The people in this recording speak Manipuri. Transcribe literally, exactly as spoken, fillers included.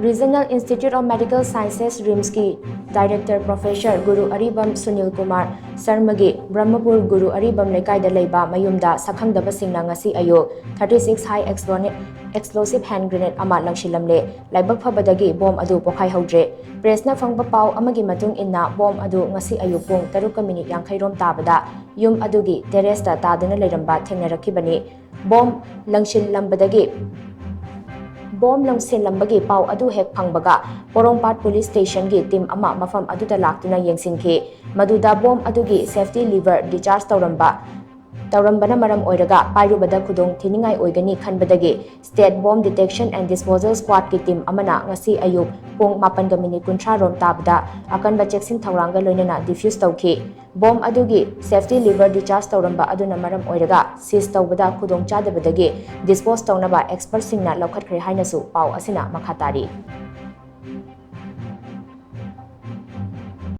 Regional Institute of Medical Sciences, RIMSꯀꯤ Director Professor ꯒꯨꯔꯨ ꯑꯔꯤꯕꯝ ꯁꯨꯅꯤꯜ ꯀꯨꯃꯥꯔ ꯁꯔꯃꯒꯤ ꯕ꯭ꯔꯍꯃꯄꯨꯔ ꯒꯨꯔꯨ ꯑꯔꯤꯕꯝ ꯂꯩꯀꯥꯏꯗ ꯂꯩꯕ ꯃꯌꯨꯝꯗ ꯁꯛꯈꯪꯗꯕꯁꯤꯡꯅ ꯉꯁꯤ ꯑꯌꯨꯛ thirty six high explosive hand grenade ꯑꯃ ꯂꯪꯁꯤꯜꯂꯝꯂꯦ꯫ ꯂꯥꯏꯕꯛ ꯐꯕꯗꯒꯤ ꯕꯣꯝ ꯑꯗꯨ ꯄꯣꯈꯥꯏꯍꯧꯗ꯭ꯔꯦ꯫ ꯄ꯭ꯔꯦꯁꯅ ꯐꯪꯕ ꯄꯥꯎ ꯑꯃꯒꯤ ꯃꯇꯨꯡ ꯏꯟꯅ, ꯕꯣꯝ ꯑꯗꯨ ꯉꯁꯤ ꯑꯌꯨꯛ ꯄꯨꯡ ꯇꯔꯨꯛꯀ ꯃꯤꯅꯤꯠ ꯌꯥꯡꯈꯩ ꯔꯣꯝ ꯇꯥꯕꯗ ꯌꯨꯝ ꯑꯗꯨꯒꯤ terraceꯇ ꯇꯥꯗꯨꯅ ꯂꯩꯔꯝꯕ ꯊꯦꯡꯅꯔꯛꯈꯤꯕꯅꯤ꯫ ꯕꯣꯝ ꯂꯪꯁꯤꯜꯂꯝꯕꯗꯒꯤ, ꯕꯣꯝ ꯂꯪꯁꯤꯜꯂꯝꯕꯒꯤ ꯄꯥꯎ ꯑꯗꯨ ꯍꯦꯛ ꯐꯪꯕꯒ, ꯄꯣꯔꯣꯝꯄꯥꯠ police stationꯒꯤ team ꯑꯃ ꯃꯐꯝ ꯑꯗꯨꯗ ꯂꯥꯛꯇꯨꯅ ꯌꯦꯡꯁꯤꯟꯈꯤ꯫ ꯃꯗꯨꯗ ꯕꯣꯝ ꯑꯗꯨꯒꯤ safety lever discharge ꯇꯧꯔꯝꯕ, ꯇꯧꯔꯝꯕꯅ ꯃꯔꯝ ꯑꯣꯏꯔꯒ ꯄꯥꯏꯔꯨꯕꯗ ꯈꯨꯗꯣꯡ ꯊꯤꯅꯤꯡꯉꯥꯏ ꯑꯣꯏꯒꯅꯤ ꯈꯟꯕꯗꯒꯤ, State Bomb Detection and Disposal Squadꯀꯤ team ꯑꯃꯅ ꯉꯁꯤ ꯑꯌꯨꯛ ꯄꯨꯡ ꯃꯥꯄꯟꯒ ꯃꯤꯅꯤꯠ ꯀꯨꯟꯊ꯭ꯔꯥ ꯔꯣꯝ ꯇꯥꯕꯗ ꯑꯀꯟꯕ ꯆꯦꯛꯁꯤꯟ ꯊꯧꯔꯥꯡꯒ ꯂꯣꯏꯅꯅ defuse ꯇꯧꯈꯤ꯫ ꯕꯣꯝ ꯑꯗꯨꯒꯤ safety lever discharge ꯇꯧꯔꯝꯕ ꯑꯗꯨꯅ ꯃꯔꯝ ꯑꯣꯏꯔꯒ seize ꯇꯧꯕꯗ ꯈꯨꯗꯣꯡꯆꯥꯗꯕꯗꯒꯤ dispose ꯇꯧꯅꯕ expertꯁꯤꯡꯅ ꯂꯧꯈꯠꯈ꯭ꯔꯦ ꯍꯥꯏꯅꯁꯨ ꯄꯥꯎ ꯑꯁꯤꯅ ꯃꯈꯥ ꯇꯥꯔꯤ꯫